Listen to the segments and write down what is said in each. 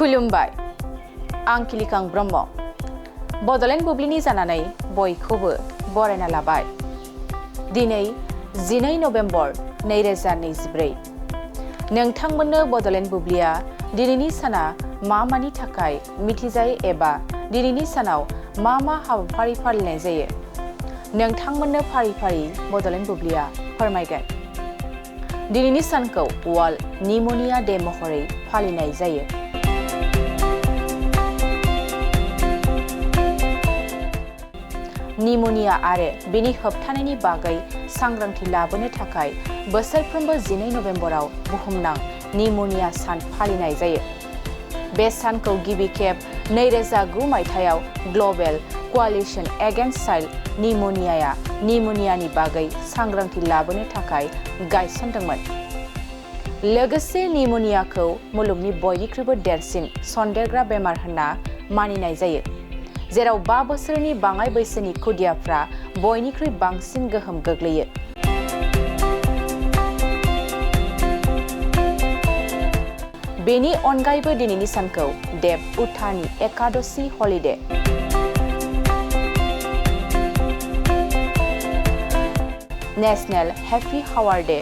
खुलुमबाय आं किलिकां ब्रह्म बड'लेण्ड बुब्लिनि जानानै बयखौबो बरायना लाबाय दिनै 12 नभेम्बर 2024 नोंथांमोननो बड'लेण्ड बुब्लिया दिनैनि साना मानि थाखाय मिथिजायो एबा दिनैनि सानाव मा हाबाफारि फालिनाय जायो नोंथांमोननो फारि फारि बड'लेण्ड बुब्लिया फोरमायगोन दिनैनि सानखौ वर्ल्ड निम'निया डे महरै फालिनाय जायो निम'निया आरो बेनि होबथानायनि बागै सांग्रांथि लाबोनो थाखाय बोसोरफ्रोमबो 12 नभेम्बराव बुहुमनां निम'निया सान फालिनाय जायो बे सानखौ गिबि खेब 2009 मायथाइयाव ग्लबेल क'आलिशन एगेन्स्ट चाइल्ड निम'नियाया निम'नियानि बागै सांग्रांथि लाबोनो थाखाय गायसनदोंमोन लोगोसे निम'नियाखौ मुलुगनि बयनिख्रुइबो देरसिन सन्देरग्रा बेमार होनना मानिनाय जायो जेराव 5 बोसोरनि बाङाइ बैसोनि खुदियाफ्रा बयनिख्रुइ बांसिन गोहोम गोग्लैयो बेनि अनगायैबो दिनैनि सानखौ Dev Uthani Ekadashi holiday national happy hour day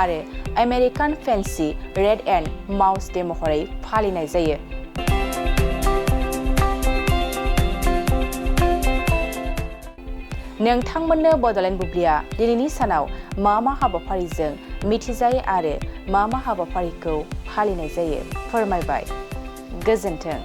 आरो American fancy rat and mouse day महरै फालिनाय जायो नोंथांमोननो बड'लेण्ड बुब्लिया दिनैनि सानाव मा हाबाफारिजों मिथिजायो आरो मा हाबाफारिखौ फालिनाय जायो फोरमायबाय गोजोन्थों